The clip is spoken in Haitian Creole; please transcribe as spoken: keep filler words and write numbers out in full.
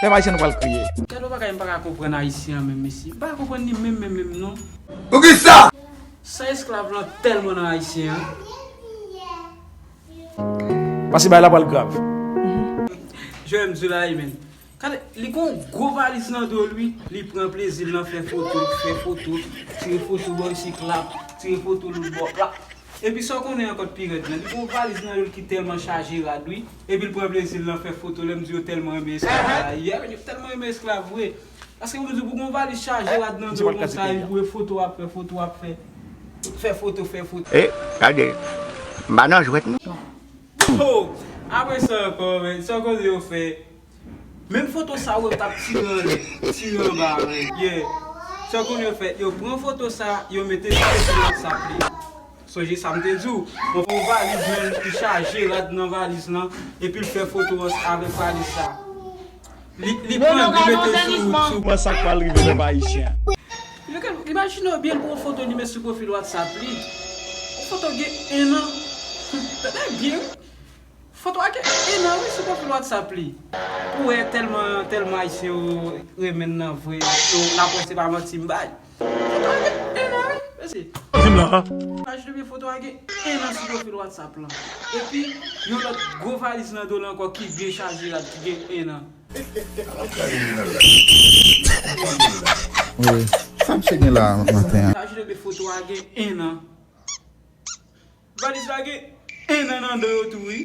Menm Ayisyen nou pral kriye. Gade yon bagay m pa ka konprann Ayisyen an menm, mesye. M pa ka konprann li menm, menm, menm, non. Poukisa? Sa esklav lan tèlman nan Ayisyen an. Paske bagay la pral grav. Jwè m di w la, men. Gade, li gon gwo valiz nan do l, wi. Li pran plezi l nan fè foto, fè foto, tire foto bò isi, klap, tire foto lòt bò, klap. Epi sa w konnen ankò t pi rèd lan, li gon valiz nan do l ki tèlman chaje rad, wi. Epi l pran plezi l nan fè foto, lè m di yo tèlman renmen esklav la, yeah, yo tèlman renmen esklav vre. Paske m di w pou gon valiz chaje rad nan do l konsa, epi pou e foto w ap fè, foto w ap fè. Fè foto, fè foto. E, gade, m pa nan jwèt non. Oh! Apre sa ankò, men, sa w konnen yo fè? Menm foto sa ou wè m t ap tire anlè, tire anba avè l, yeah. Sa w konnen yo fè? Yo pran foto sa, yo mete sou pwofil WhatsApp li. Sonje sa m te di w, yon valiz menm ki chaje rad nan valiz lan, epi l fè foto an avèk valiz sa. Li, li pran, li mete sou, sou. Kòman sa k pral rive pèp ayisyen an? Yo gen, imajine w byen, l pran yon foto, li met sou pwofil WhatsApp li. Yon foto gen en an. Tande byen, wi. Foto a gen en an, wi, sou pwofil WhatsApp li. Pou wè tèlman, tèlman ayisyen yo renmen l nan vre, yo, n ap wè se pa manti m bay. Foto a gen en an, wi, mesye. Di m la. Imajine byen, foto a gen en an sou pwofil WhatsApp lan. Epi, yon lòt gwo valiz nan do l ankò ki byen chaje rad, ki gen en an. Wi. Sa misye gen la maten an? Imajine byen, foto a gen en an. Valiz la gen en an nan do yo tou, wi.